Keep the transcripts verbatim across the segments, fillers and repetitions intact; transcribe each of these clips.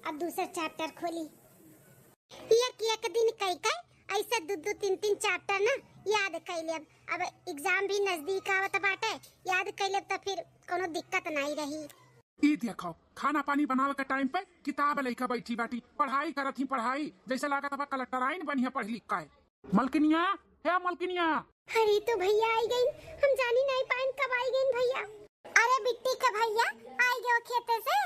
अब दूसर chapter खोली। एक एक दिन कई कई ऐसे दू दू तीन तीन chapter ना याद कई लेब। अब exam भी नजदीक आवत बाटे, याद कई लेब त फिर कोनो दिक्कत नाई रही। ई देखो, खाना पानी बनावे के time पे किताब लइका बैठी बाटी, पढ़ाई करत ही पढ़ाई, जैसे लागत बा कलेक्टराइन बनिया पढ़ लिख के। मलकिनिया, हे मलकिनिया। अरे तो भैया आई गइन, हम जानी नाई पाइन कब आई गइन भैया। अरे बिट्टी के भैया आई गयो खेते से।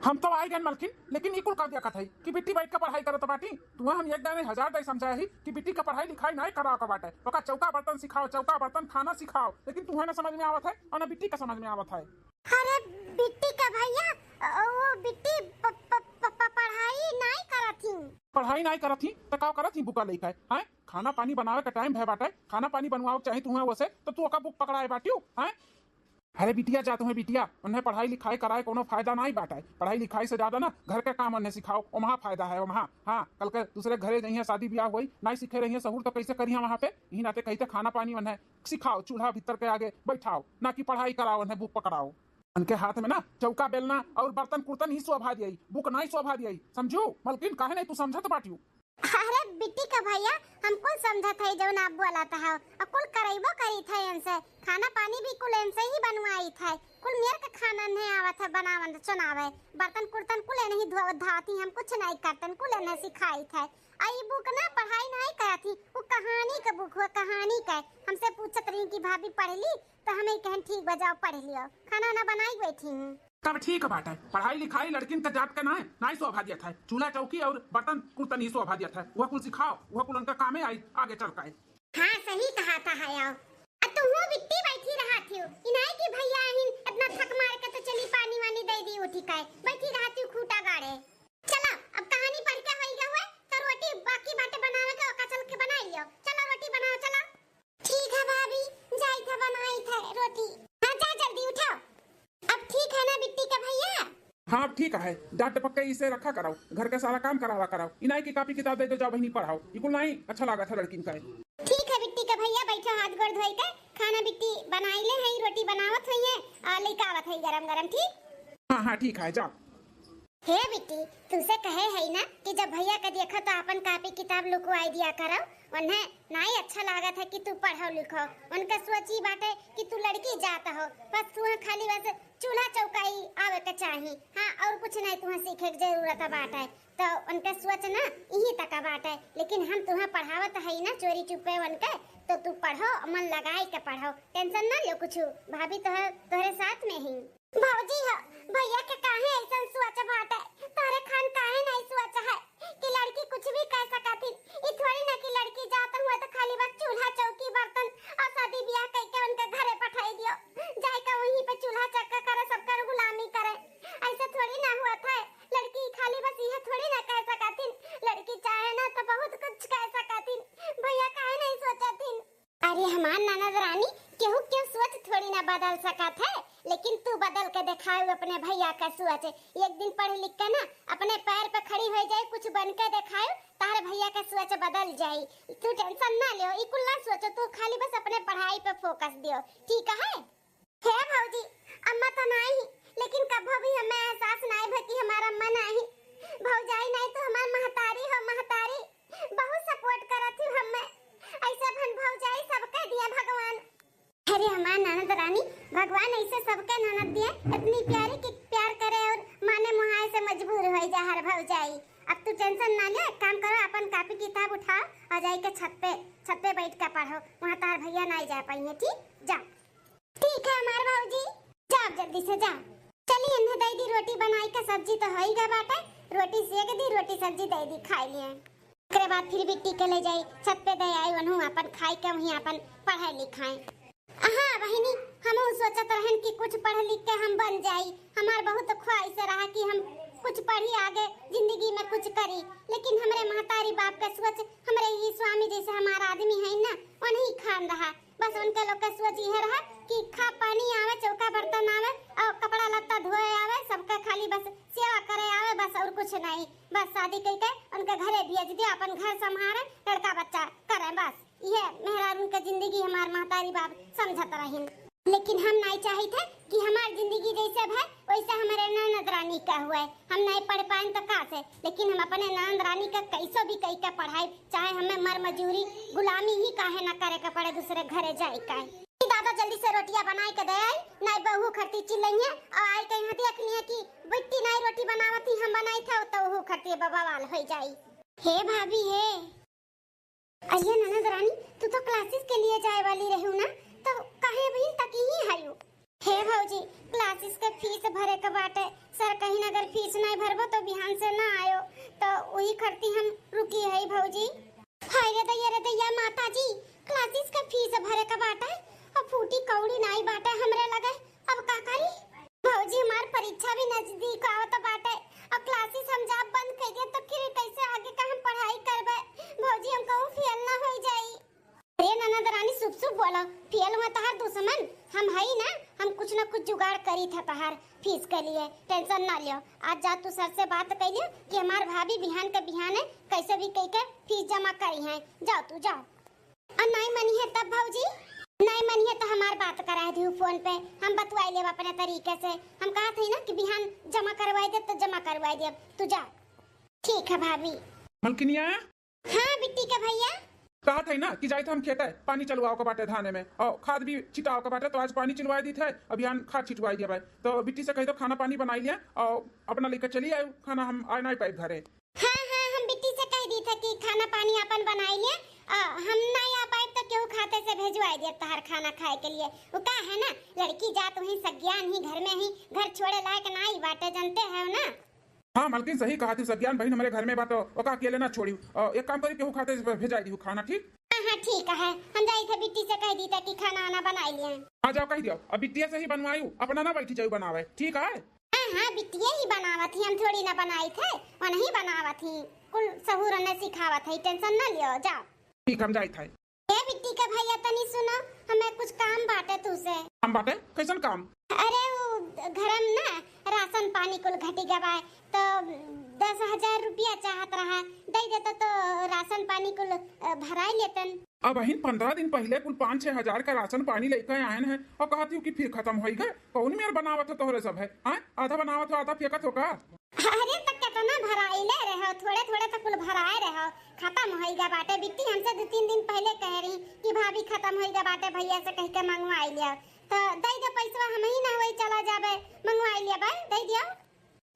हम तो आई गइन मलकिन, लेकिन ई कुल का देखत है कि बिट्टी बैठ के पढ़ाई करत बाटी। तुहे हम एक दाने हजार दाई समझाए ही कि बिट्टी के पढ़ाई लिखाई नाई करावे के बाटे, ओका चौका बर्तन सिखाओ, चौका बर्तन खाना सिखाओ, लेकिन तुहे ना समझ में आवत है और ना बिट्टी के समझ में आवत है। अरे बिट्टी का भैया, ओ बिट्टी प-, प-, प-, प-, पढ़ाई नाई करत ही। पढ़ाई नाई करत ही, त का करत ही बुका लइका है? हैं? खाना पानी बनावे के time भय बाटे, खाना पानी बनवावे के चाही तुहे वसे, त तू ओका बुक पकड़ाए बाटियो, हैं? अरे बिटिया जा तुहे बिटिया, उन्हें पढ़ाई लिखाई कराए कोनो फायदा नाई बाटे। पढ़ाई लिखाई से ज्यादा ना घर के काम उन्हें सिखाओ, ओमहा फायदा है, ओमहा। हाँ, कल के दूसरे घरे जइहें शादी ब्याह होई, नाई सीखे रहिए सहूर तो कैसे करिए वहाँ पे? यही नाते कहिते खाना पानी उन्हें सिखाओ, चूल्हा भीतर के आगे बैठाओ, ना कि पढ़ाई कराओ उन्हें, बुक पकड़ाओ। उनके हाथ में ना चौका बेलना और बर्तन कुर्तन ही शोभा दियाई, बुक नाई शोभा दियाई, समझू? मलकिन काहे नाई तू समझत बाटियो? अरे बिट्टी का भैया, हम कुल समझत है जौन आप बोलत हो, और कुल करैबो करीत है इनसे, खाना पानी भी कुल इनसे ही बनवाइत है, कुल मेर के खाना नहीं आवत है बनावन चुनावे, बर्तन कुर्तन कुल इन्हीं धोवत धावत ही, हम कुछ नहीं करतन, कुल इन्हें सिखाइत है। आ ई बुक ना पढ़ाई नहीं करत ही, वो कहानी के बुक हुआ, कहानी के। हमसे पूछत रही कि भाभी पढ़ ली, तो हमें कहन ठीक बा जाओ पढ़ लियो, खाना ना बनाई बैठी हूँ। तब ठीक बाटे, पढ़ाई लिखाई लड़किन के जात के ना, नाई शोभा दियत है, चूल्हा चौकी और बर्तन कुर्तन ही शोभा दियत है, वह कुल सिखाओ, वह कुल उनका कामे आई आगे चल के। हाँ सही कहा था है आओ। अब तुम बिट्टी बैठी रहा थी, इनाई की भैया आहिन, इतना थक मार के तो चली पानी वानी दे दी उठी के, बैठी रहा थी खूटा गाड़े। चलो अब कहानी पढ़ के होई गए हुए, तो रोटी बाकी बाटे बनावे के, ओका चल के बनाई लियो। चलो रोटी बनाओ, चलो। ठीक है भाभी, जाई था बनाई था रोटी। हाँ जा जल्दी उठाओ। अब ठीक है ना बिट्टी का भैया? हाँ अब ठीक है, डांट टपक के इसे रखा कराओ, घर के सारा काम करावा कराओ। इनाई की कापी किताब दे दो, जाओ बहिनी पढ़ाओ, इकुल नाई अच्छा लागत है लड़किन का। ठीक है बिट्टी का भैया, बैठो हाथ गोड़ धोई के, खाना बिट्टी बनाई ले है, रोटी बनावत है और लेके आवत है गरम गरम, ठीक? हाँ हाँ ठीक है, जाओ। हे बिट्टी, तुसे कहे है ना कि जब भैया के देखो तो अपन कापी किताब लुकवाई दिया करो, उन्हें नाई अच्छा लागत है कि तू पढ़ो लिखो। उनका सोच ई बाटे कि तू लड़की जात हो, बस तुहे खाली बस चूल्हा चौकाई आवे के चाही, हाँ, और कुछ नहीं तुहे सीखे के जरूरत बाटे। तो उनका सोच ना यही तक बाटे, लेकिन हम तुहे पढ़ावत है ना चोरी चुपे उनके, तो तू पढ़ो, मन लगाई के पढ़ो, tension ना लो कुछ, भाभी तो है तोहरे साथ में ही। भौजी हो, भैया के काहे ऐसन सोच बाटे? तोहरे खान काहे नहीं सोच है कि लड़की कुछ भी कह सकत ही? ई थोड़ी ना कि लड़की जात हुआ तो खाली बस चूल्हा चौकी बर्तन और शादी ब्याह कइके उनके घरे पठाई दियो, जाए के वहीं पे चूल्हा चक्का करे, सबकर गुलामी करे। ऐसे थोड़ी ना हुआ था। लड़की खाली बस यह थोड़ी ना कह सकत ही, लड़की चाहे ना तो बहुत कुछ कह सकत ही। भैया काहे नहीं सोचत ही? अरे हमार ननद रानी, केहू के सोच थोड़ी ना बदल सकत है, लेकिन तू बदल के देखाऊ अपने भैया का सोच। एक दिन पढ़ लिख के ना अपने पैर पे खड़ी हो जाए, कुछ बन के देखाऊ, तार भैया का सोच बदल जाई। तू tension ना लियो, ई कुल ना सोचो, तू खाली बस अपने पढ़ाई पे focus दियो, ठीक है? हे भौजी, अम्मा तो नाई, लेकिन कभो भी हमें एहसास नाई भा कि हमार अम्मा नाई। भौजाई नाई तो हमार महतारी हो, महतारी। बहुत support करत ही हमें, ऐसे भन भौजाई सबके दिए भगवान। अरे हमार ननद रानी, भगवान ऐसे सबके ननद दिए, इतनी प्यारी कि प्यार करे और माने मुहाए से मजबूर हो जा हर भौजाई। अब तू tension ना ले, एक काम करो, अपन कापी किताब उठाओ और जाई के छत पे, छत पे बैठ के पढ़ो, वहाँ तार भैया नाई जा पाइए, ठीक? जा। ठीक है हमार भौजी, जाओ जल्दी से जाओ। चली इन्हें दे दी रोटी बनाई के, सब्जी तो होई गए बाटे, रोटी सेक दी, रोटी सब्जी दे दी, खाई लिए। ओकरे बाद फिर बिट्टी के ले जाई छत पे, दे आई, उन्हों अपन खाई के वहीं अपन पढ़ाई लिखाई। हाँ बहिनी, हम सोचत रहन कि कुछ पढ़ लिख के हम बन जाई, हमार बहुत ख्वाहिश रहा कि हम कुछ पढ़ी आगे जिंदगी में कुछ करी, लेकिन हमरे महतारी बाप के सोच, हमरे ही स्वामी जैसे हमार आदमी है ना, उन्हीं खान रहा। बस उनके लोग के सोच इहे रहा कि खा पानी आवे, चौका बर्तन आवे और कपड़ा लत्ता धोए आवे, सबका खाली बस सेवा करे आवे, बस और कुछ नहीं। बस शादी करके उनके घरे भेज दियो, अपन घर संभारे, लड़का बच्चा करे, बस इहे मेहरारून के जिंदगी हमार महतारी बाप समझत रहिन। लेकिन हम नहीं चाहित है कि हमार जिंदगी जैसे भय वैसे हमारे ननद रानी का हुए, हम नहीं पढ़ पाएन तो का से, लेकिन हम अपने ननद रानी का कैसो भी कई के पढ़ाई, चाहे हमें मर मजूरी गुलामी ही काहे ना करे के पड़े दूसरे घरे जाए का। ई दादा जल्दी से रोटियां बनाए के दे आई, नहीं बहू खरती चिल्लइहे और आई कहीं देख लिए कि बिट्टी नहीं रोटी बनावत ही हम बनाई था तो वहू खरती बवाल हो जाई। हे भाभी हे। अरे ननद रानी, तू तो क्लासेस के लिए जाए वाली रहू ना, तो काहे अभी तक ही आयु? हे भौजी, क्लासेस के फीस भरे के बाटे। सर कहिन अगर फीस नहीं भरबो तो बिहान से ना आयो, तो वही खरती हम रुकी है भौजी। हाय रे दैया रे दैया माता जी, क्लासेस के फीस भरे के बाटे, अब फूटी कौड़ी नहीं बाटे हमरे लगे, अब का करी? भौजी, हमार परीक्षा भी नजदीक आवत बाटे, और क्लासेस हम जाब बंद कर दिए तो फिर कैसे आगे का हम पढ़ाई करबे? भौजी, हम कहूँ फेल ना हो जाई। अरे ननद रानी, सुप सुप बोलो, फेल हुआ तहार दुश्मन हम हई ना, हम कुछ ना कुछ जुगाड़ करी था तहार फीस के लिए, टेंशन ना लियो। आज जा तू सर से बात कर लियो कि हमार भाभी बिहान के बिहाने कैसे भी कह के फीस जमा करी है, जाओ तू जाओ। और नहीं मनी है तब भौजी? नहीं मनी है तो हमार बात करा दियो फोन पे, हम बतवाई लेब अपने तरीके से। हम कहा थी ना कि बिहान जमा करवाई देब तो जमा करवाई देब, तू जा। ठीक है भाभी। मलकिनिया। हाँ बिट्टी के भैया। कहा थी ना कि जाइत हम खेते, पानी चलवाओ के बाटे धाने में, और खाद भी छिटाओ के बाटे, तो आज पानी चलवाई दी थे, अभियान खाद छिटवाई दिया भाई। तो बिट्टी से कह दो खाना पानी बनाई लिया और अपना लेकर चली आयो, खाना हम आ नहीं पाए घरे। हाँ, हाँ, हम बिट्टी से कह दी था कि खाना पानी अपन बनाई ले, आ, हम नहीं आ पाए तो केहू खाते से भेजवाई दिया तहार खाना खाए के लिए। वो का है ना, लड़की जात वहीं सज्ञान ही घर में ही, घर छोड़े लायक ना ही बाटे, जानते हो ना। हाँ मलकिन, सही कहा थी, सज्ञान बहन हमारे घर में बात, ओका अकेले ना छोड़ी। आ, एक काम करी, केहू खाते से भेजाई दी खाना, ठीक? हाँ, हाँ, ठीक है, हम जाई थे बिट्टी से कह दी था कि खाना आना बनाई लिए। हाँ जाओ कह दियो, अब बिट्टिया से ही बनवायू, अपना ना बैठी जाऊ बनावे, ठीक है? हाँ, हाँ, बिट्टिया ही बनावत ही, हम थोड़ी ना बनाई थे, वो नहीं बनावत ही, कुल सहूर ने सिखावत है, टेंशन ना लियो, जाओ। ठीक, हम जाइत है। ए बिट्टी के भैया, तनी सुनो, हमें कुछ काम बाटे तू से। काम बाटे? कैसन काम? अरे, वो घर में ना राशन पानी कुल घटी गवा है, तो दस हजार रुपया चाहत रहा, दे देता तो राशन पानी कुल, अ, भराई लेतन। अब अहिन पन्द्रह दिन पहिले कुल पाँच छह हजार का राशन पानी लेके आयन है और कहत हो कि फिर खत्म होई गए। कौन मेर बनावत हो तोहरे सब है? हाँ, आधा बनावत हो, आधा फेंकत हो का? अरे, त केतना भराइले रहो, थोड़े थोड़े त कुल भराए रहो, खत्म होई गा बाटे। बिट्टी हमसे दो तीन दिन पहिले कह रही कि भाभी, खत्म होई गा बाटे, भैया से कह के मंगवाई लिया। त दे दे पैसवा, हम ही ना होई चला जाबे, मंगवाई लिया भाई, दे दियो।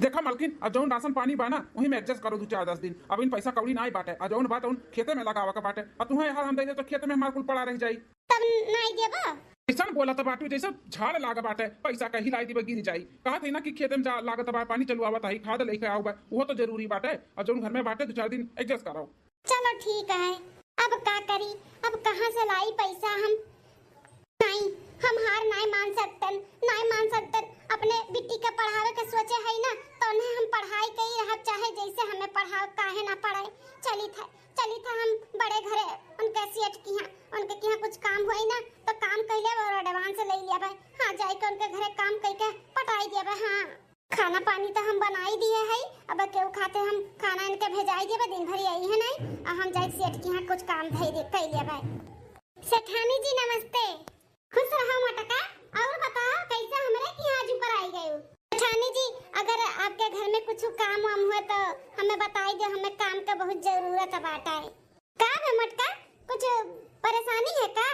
देखा मलकिन, अब जौन राशन पानी बा ना, वही में adjust करो दो चार दस दिन। अब इन पैसा कौड़ी ना आई बाटे, अब जौन बा तौन खेते में लगावा के बाटे। अब तुम्हें हाल हम दे दे तो खेत में हमार कुल पड़ा रह जाई। तब नाई देबो? ऐसन बोलत बाटू जैसे झाड़ लाग बाटे, पैसा कहीं लाई दिबे गिर जाई। कहत है ना कि खेते में जा लागत बा, पानी चलवावत आई, खाद लेके आऊ बा, वो तो जरूरी बाटे। और जौन घर में बाटे दो चार दिन adjust कराओ। चलो ठीक है, अब का करी, अब कहाँ से लाई पैसा हम? नहीं, हम हार नहीं मान सकतन, नहीं मान सकतन। अपने बिट्टी के पढ़ावे के सोचे है ना, तो उन्हें हम पढ़ाई के ही रहब, चाहे जैसे हमें पढ़ाओ, काहे ना पढ़ाई। चली था चली था हम बड़े घरे उनके सेठ किहाँ, उनके किहाँ कुछ काम होई ना तो काम कइले और advance ले लिया भाई। हाँ, जाए के उनके घरे काम कइके पटाई दिया भाई। हाँ, खाना पानी तो हम बनाई दिए है, अब केहू खाते हम खाना इनके भेजाई दिया भाई, दिन भर यही है नहीं, और हम जाए सेठ किहाँ कुछ काम धई दे कइ लिया भाई। सेठानी जी नमस्ते। खुश रहो मोटका। और बताओ, कैसे हमरे के यहाँ आज ऊपर आई गयू? सेठानी जी, अगर आपके घर में कुछ काम वाम हुए तो हमें बताई दो, हमें काम का बहुत जरूरत बाटा है। का बे मोटका, कुछ परेशानी है का?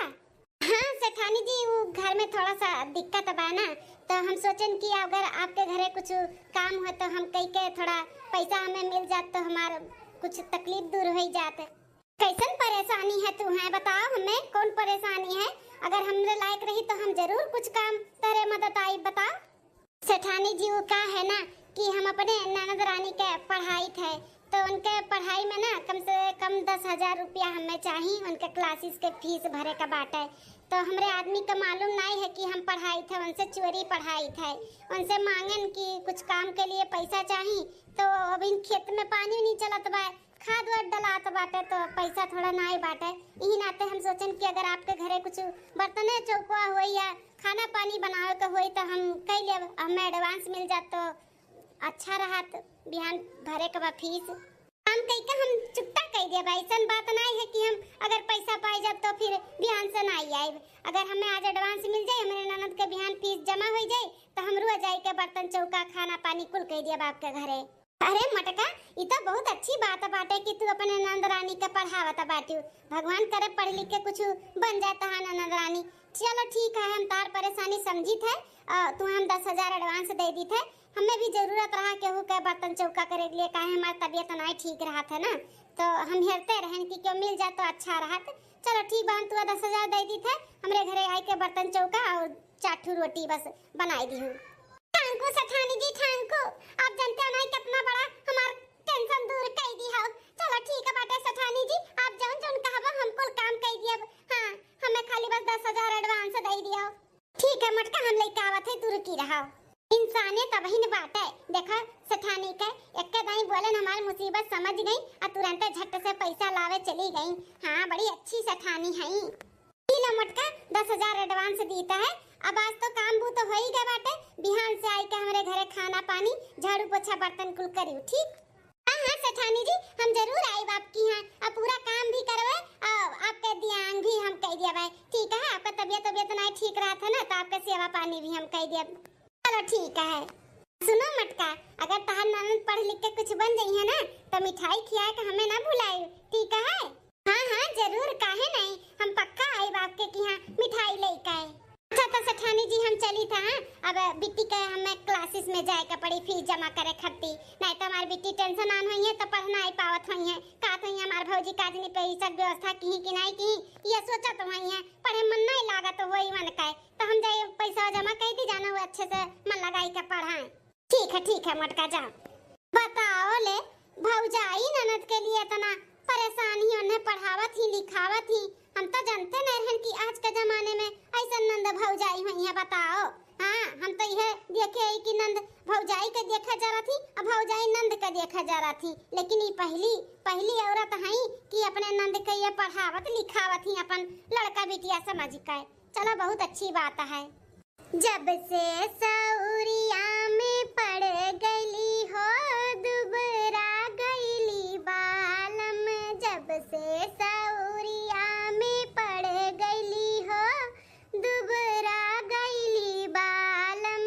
हाँ सेठानी जी, वो घर में थोड़ा सा दिक्कत बा ना, तो हम सोचन कि अगर आपके घरे कुछ काम हुए तो हम कई के थोड़ा पैसा हमें मिल जात तो हमार कुछ तकलीफ दूर हो जात। कैसन परेशानी है तू है, बताओ हमें, कौन परेशानी है? अगर हमरे लायक रही तो हम जरूर कुछ काम तोहरे मदद आई, बताओ। सेठानी जी, वो का है ना कि हम अपने ननद रानी के पढ़ाई थे, तो उनके पढ़ाई में ना कम से कम दस हजार रुपया हमें चाही, उनके classes के fees भरे का बाटे। तो हमरे आदमी का मालूम नहीं है कि हम पढ़ाई थे, उनसे चोरी पढ़ाई थे, उनसे मांगन कि कुछ काम के लिए पैसा चाही, तो अभी खेत में पानी नहीं चलत बा, खाद वाद डलात बाटे तो पैसा थोड़ा नाई बाटे। इही नाते हम सोचन कि अगर आपके घरे कुछ बर्तने चौकवा होई या खाना पानी बनावे के होई तो हम कई लेब, हमें advance मिल जात तो अच्छा रहत, बिहान भरे के बा fees। काम कई के हम चुकता कई देब। ऐसन बात नाई है कि हम अगर पैसा पाई जाब तो फिर बिहान से नाई आइब। अगर हमें आज advance मिल जाए, हमरे ननद के बिहान फीस जमा हो जाए, तो हमरो जाए के बर्तन चौका, खाना पानी कुल कई देब आपके घरे। अरे मोटका, ई तो बहुत अच्छी बात बाटे कि तू अपने नंद रानी के पढ़ावत बाटू। भगवान करे पढ़ लिख के कुछ बन जाए तहार नंद रानी। चलो ठीक है, हम तार परेशानी समझित है, अ, तू हम दस हजार advance दे दीत है। हमें भी जरूरत रहा केहू के बर्तन चौका करे के लिए, काहे हमार तबीयत नाई ठीक रहत है ना, तो हम हेरते रहन कि केहू मिल जाए तो अच्छा रहत। चलो ठीक बा, हम तू दस हजार दे दीत है, हमरे घरे आए के बर्तन चौका और चार ठो रोटी बस बनाई दिहू। Thank you सेठानी जी, thank you। आप जनते हो नहीं कितना बड़ा हमार tension दूर कई दी हो। चलो ठीक है बाटे सेठानी जी, आप जौन जौन कहबो हम कुल काम कई दियब। हाँ, हमें खाली बस दस हजार advance दे दियो। ठीक है मोटका, हम लेके आवत है, तू रुकी रहा। इंसाने तबहिन बाटे, देखा सेठानी के एक्के दाई बोलन हमार मुसीबत समझ गई और तुरंते झट से पैसा लावे चली गई। हाँ, बड़ी अच्छी सेठानी है। ई लो मोटका, दस हजार advance दीत है। अब आज तो काम बू तो हो ही गए बाटे, बिहान से आई के हमरे घरे खाना पानी, झाड़ू पोछा, बर्तन कुल करियो, ठीक? हाँ हाँ सेठानी जी, हम जरूर आइब आपकी यहाँ, अब पूरा काम भी करवे और आपके दियांग भी हम कई दिया भाई, ठीक है? आपका तबीयत तबीयत ना ठीक रहत है ना, तो आपका सेवा पानी भी हम कई दिया। चलो ठीक है। सुनो मोटका, अगर तहार ननद पढ़ लिख के कुछ बन जाई है ना, तो मिठाई खिया के हमें ना भुलाइब, ठीक है? हाँ हाँ जरूर, काहे नहीं, हम पक्का आइब आपके किहाँ मिठाई लेके। अच्छा तो सेठानी जी हम चली था, हाँ? अब बिट्टी के हमें classes में जाए के पड़ी फीस जमा करे खातिर, नहीं तो हमार बिट्टी tension आन होई है तो पढ़ नाई पावत होई है। का तो हमार भौजी काजनी पैसा के व्यवस्था की कि नाई की, ये सोचत होई है, पढ़े मन नाई लागत होई मन का, तो हम जाए पैसा जमा कर दी जाना, वो अच्छे से मन लगाई के पढ़ाए। ठीक है, ठीक है मोटका, जाओ। बताओ ले, भौजाई ननद के लिए इतना परेशान ही, उन्हें पढ़ावत ही, लिखावत ही। हम तो जानते नहीं रहन कि आज के जमाने में ऐसन नंद भौजाई हुई है, बताओ। हाँ, हम तो यह देखे ही कि नंद भौजाई के देखे जरा थी, अब भौजाई नंद के देखे जरा थी। लेकिन ये पहली, पहली औरत है कि अपने नंद के ये पढ़ावत लिखावत ही, अपन लड़का बिटिया समझ के। चलो, बहुत अच्छी बात है। जब से सौरिया में पड़ गईली हो, दुबरा गईली बालम। जब से सौरिया में पड़ गईली हो, दुबरा गईली बालम।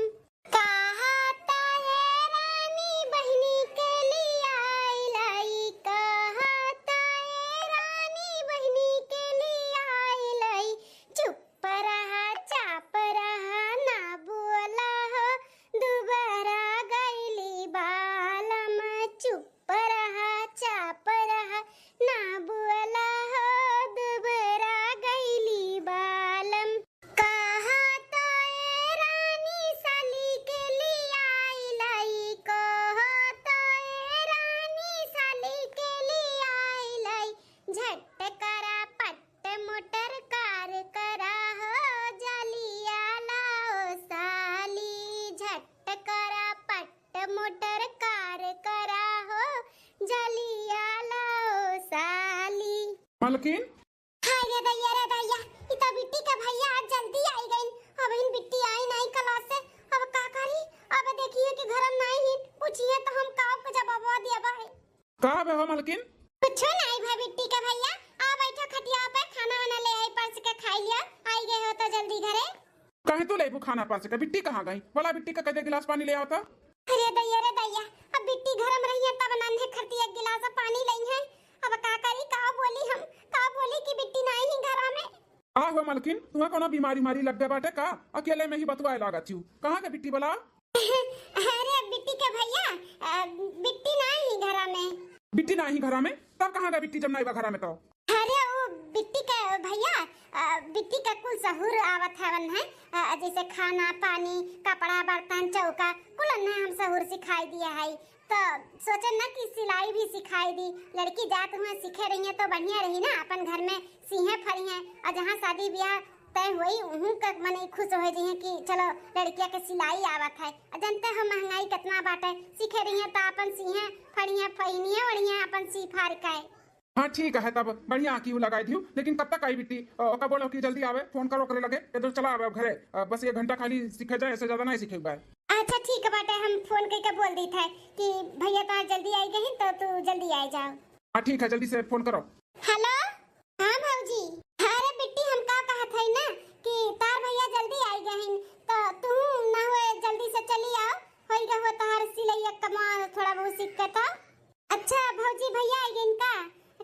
कहा ताए रानी बहिनी के लियाई लाई, कहा ताए रानी बहिनी के लियाई लाई। चुप रहा, चाप रहा, ना बोला हो, दुबरा गईली बालम। चुप रहा, चाप रहा, ना बोला हो, दुबरा गईली बालम। कहा तो ए रानी साली के लियाई लाई, कहा तो ए रानी साली के लियाई लाई। झट करा पट मोटर कार करा हो, जलिया लाओ साली। झट करा पट मोटर कार करा हो, जलिया लाओ साली। मलकिन? हाय रे दैया, रे दैया, ई तो बिट्टी के भैया आज जल्दी आई गइन। अब इन बिट्टी आई नाई class से, अब का करी? अब देखिए कि घर में नाई ही, पूछिए तो हम का के जवाब दिया भाई। का बे हो मलकिन? कुछो नाई भा बिट्टी के भैया, आ बैठो खटिया पे, खाना वाना ले आई परस के खाई लिया, आई गए हो तो जल्दी घरे। काहे तू लेबू खाना परस के? बिट्टी कहाँ गई? बोला बिट्टी का कह दे गिलास पानी ले आओ तो। अरे दैया रे दैया, अब बिट्टी घर में रही है तब नन्हे खरती एक गिलास पानी लई है। अब का करी, का बोली हम, का बोली कि बिट्टी नाई ही घर में। का हो मलकिन, तुहा कोनो बीमारी उमारी लग गए बाटे का? अकेले में ही बतुआए लागत हू। कहाँ के बिट्टी बला? अरे बिट्टी के भैया, अ, बिट्टी नाई ही घरा में। बिट्टी नाई ही घरा में? तब कहाँ गए बिट्टी जब नाई बा घरा में तो? अरे वो बिट्टी के भैया, अ, बिट्टी का कुल सहूर आवत हवन है, अ, जैसे खाना पानी, कपड़ा बर्तन चौका, कुल अन्हे हम सहूर सिखाई दिया है। तो सोचे ना कि सिलाई भी सिखाई दी, लड़की जात हुए सीखे रही है तो बढ़िया रही ना, अपन घर में सीहे फरी है। और जहाँ शादी ब्याह तय होई, उहू के मने खुश हो जइहे कि चलो लड़किया के सिलाई आवत है। और जानते हो महंगाई कितना बाटे, सीखे रही है तो अपन सीहे फरिहे, फहिनिए ओढ़िए अपन सी फार के। हाँ ठीक है, तब बढ़िया आँखी लगाई दियो, लेकिन कब तक आई बिट्टी? अ, ओका बोलो कि जल्दी आवे, फोन करो ओकरे लगे, इधर चला आवे अब घरे। अ, बस एक घंटा खाली सीखे जाए, ऐसे ज्यादा नहीं सीखे के बा। अच्छा ठीक बाटे, हम फोन कइके बोल दीत है कि भइया तोहार जल्दी आइ गहिन, तो तू जल्दी आइ जाओ। हाँ ठीक है, जल्दी से फोन करो। हेलो, हाँ भौजी। अरे बिट्टी, हम का कहत हई ना कि तोहार भइया जल्दी आइ गहिन, तो तू ना हुए जल्दी से चली आओ, होई गए हुए तोहार सिलइया कमा थोड़ा बहुत सीख के तो। अच्छा भौजी, भइया आइ गइन का?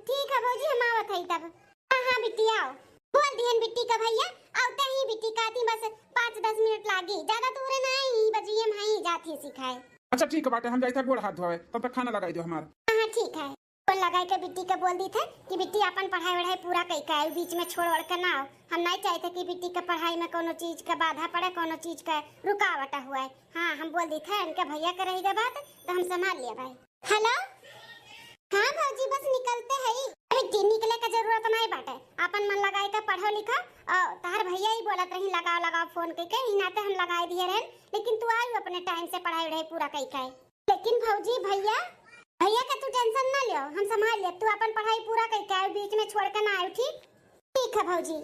ठीक है भौजी, हम आवत हई तब। हाँ हाँ बिट्टी, आओ। बोल दिहन बिट्टी का भइया, आवते ही बिट्टी का आती, बस पाँच दस मिनट लागी, ज्यादा दूर ना आई, बजिए हम हई जात ही सिखाए। अच्छा ठीक बाटे, हम जाइत है गोड़ हाथ धोवे, तब तक खाना लगाइ दियो हमार। हाँ हाँ ठीक है। फोन लगाइ के बिट्टी के बोल दीत है कि बिट्टी आपन पढ़ाई वढ़ाई पूरा कइ के आउ, बीच में छोड़ ओड़ के ना आओ। हम नहीं चाहते कि बिट्टी के पढ़ाई में कोनो चीज के बाधा पड़े, कोनो चीज के रुकावट हुए। हाँ, हम बोल दीत है, इनके भइया के रहि गए बात, तो हम संभाल लेब भाई। हेलो, हाँ भौजी, बस निकलते हई। अरे, टी निकले का जरूरत नहीं बाटे, आपन मन लगाइ के पढ़ो लिखो। और तोहार भइया ही बोलत रही, लगाओ लगाओ फोन कइके, ई नाते हम लगाइ दिहे रहन, लेकिन तू आयु अपने टाइम से पढ़ाई वढ़ाई पूरा कइके। लेकिन भौजी, भइया, भइया का तू टेंशन ना लियो, हम संभाल लेब। तू आपन पढ़ाई पूरा कइके आयु, बीच में छोड़ के ना आयु, ठीक? ठीक है भौजी,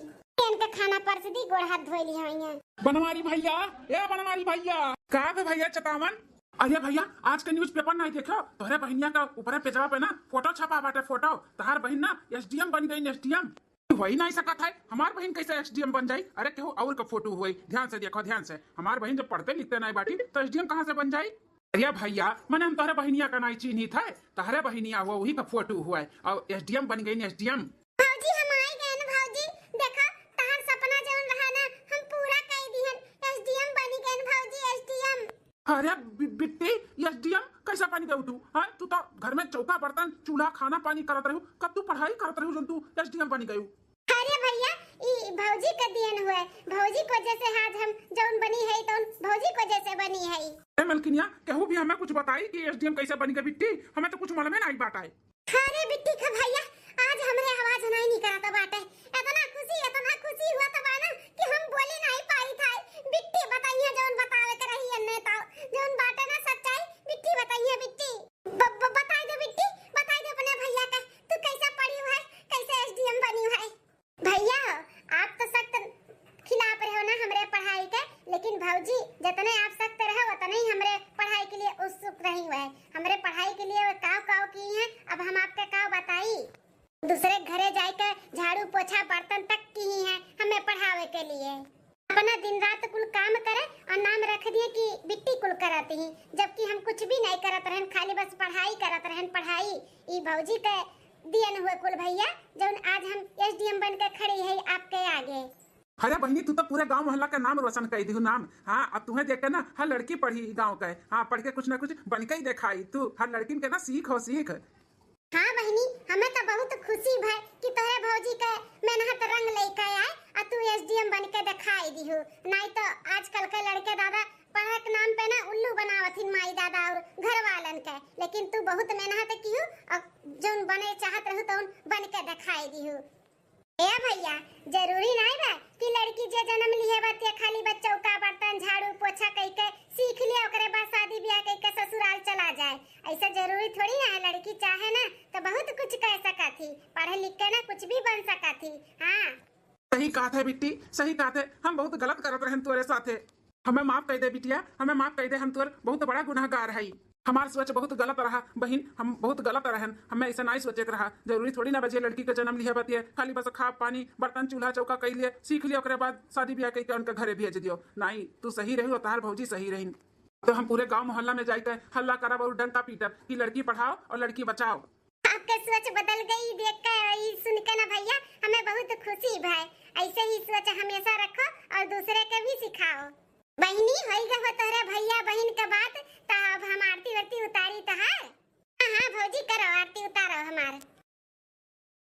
इनके खाना परस दी, गोड़ हाथ धोइ ली हइया। बनवारी भइया, ए बनवारी भइया। का बे भइया चतावन? अरे भइया, आज के न्यूज़पेपर नहीं देखो? तोहरे बहिनिया का ऊपरे पेजवा पे ना फोटो छपा बाटे, फोटो। तोहार बहिन ना एसडीएम बन गई, एसडीएम। होइ नहीं सकत है, हमार बहिन कैसे एसडीएम बन जाई? अरे केहू और का फोटो हुई, ध्यान से देखो, ध्यान से। हमार बहिन जब पढ़ते लिखते नहीं बाटी तो एसडीएम कहाँ से बन जाई? अरे भइया, मने हम तोहरे बहिनिया का नहीं चीन्हित है, तोहरे बहिनिया हुआ, वही का फोटो हुआ है, और एसडीएम बन गई, एसडीएम। भौजी, हम आइ गए न भौजी, देखा, तहार सपना जौन रहा ना, हम पूरा कइ दिहन, एसडीएम बनी गए न भौजी, एसडीएम। अरे बि-, बिट्टी, एसडीएम कैसे बन गयू तू? हाँ, तू तो घर में चौका बर्तन, चूल्हा, खाना पानी करत रहू, कब तू पढ़ाई करत रहू जौन तू एसडीएम बन गयू? अरे भइया, ई भौजी के दियन हुए, भौजी के वजह से आज हम जौन बनी है, तौन भौजी के वजह से बनी है। ए मलकिनिया, केहू भी हमें कुछ बताई कि एसडीएम कैसे बन गए बिट्टी? हमें तो कुछ मालूमे नहीं बाटे। अरे बिट्टी का भइया, आज हमरे आवाज नहीं निकलत बाटे। इतना खुशी, इतना खुशी हुआ त बा ना कि हम बोले नहीं पाई था। बिट्टी बताइए जौन बतावे के रही अन्ने ताऊ, जौन बाटे ना सच्चाई, बिट्टी बताइए बिट्टी। ब-, ब-, बताई दे बिट्टी, बताई दे अपने भइया का, तू कैसे पढ़ी है, कैसे एसडीएम बनी है। भइया हो, आप तो सख्त खिलाफ रहो ना हमरे पढ़ाई के, लेकिन भौजी जितने आप सख्त रहो उतने ही हमरे पढ़ाई के लिए उत्सुक रही हुए, हमरे पढ़ाई के लिए वो काव काव की हैं। अब हम आपके काव बताई, दूसरे घरे जाइके झाड़ू पोछा बर्तन तक की ही हैं हमें पढ़ावे के लिए। अपना दिन रात कुल काम करे और नाम रख दिए कि बिट्टी कुल करत ही, जबकि हम कुछ भी नहीं करत रहन, खाली बस पढ़ाई करत रहन, पढ़ाई। ई भौजी के दियन हुए कुल भइया, जौन आज हम एसडीएम बन के खड़ी है आपके आगे। अरे बहिनी, तू तो पूरे गांव मोहल्ला का नाम रोशन कर दिहू नाम। हाँ, अब तुम्हें देख के ना हर लड़की पढ़ी गांव का। हाँ, पढ़ के कुछ ना कुछ बन के ही दिखाई तू। हर लड़किन के ना सीख हो, सीख। हाँ बहिनी, हमें तो बहुत खुशी भय कि तोहरे भौजी के मेहनत रंग लेके आए और तू एसडीएम बन के दिखाई दिहू। नहीं तो आजकल के लड़के दादा पढ़े के नाम पे ना उल्लू बनावत हिन माई दादा और घर वालन के, लेकिन तू बहुत मेहनत किहू और जौन बने चाहत रहू तौन बन के दिखाई दिहू। ए भइया, जरूरी नहीं बा कि लड़की जे जन्म लिहे बा ते खाली बस चौका बर्तन झाड़ू पोछा कइके सीख लिया, ओकरे बाद शादी ब्याह कइके ससुराल चला जाए। ऐसा जरूरी थोड़ी ना है, लड़की चाहे ना तो बहुत कुछ कर सकत ही, पढ़ लिख के ना कुछ भी बन सकत ही। हाँ। सही कहत है बिट्टी, सही कहत है, हम बहुत गलत करत रहन तोरे साथे। हमें माफ कर दे बिटिया, हमें माफ कर दे, हम तोर बहुत बड़ा गुनाहगार हई। हमार सोच बहुत गलत रहा बहिन, हम बहुत गलत रहन, हमें ऐसे नहीं सोचे के रहा। जरूरी थोड़ी ना बा जे लड़की के जन्म लिहे बा ते खाली बस खा पानी बर्तन चूल्हा चौका कइ लिए सीख लिए, ओकरे बाद शादी ब्याह कइके उनके घरे भेज दियो। नहीं, तू सही रही और तहार भौजी सही रही। तो हम पूरे गांव मोहल्ला में जाइके हल्ला करब और डंका पीटब कि लड़की पढ़ाओ और लड़की बचाओ। आपके सोच बदल गई देख के, ई सुन के ना भइया, हमें बहुत खुशी भय। ऐसे ही सोच हमेशा रखो और दूसरे के भी सिखाओ। बहिनी, होई गए हो तोहरे भइया बहिन के बात, त अब हम आरती वारती उतारी तहार। हाँ हाँ भौजी, करो आरती उतारो हमार।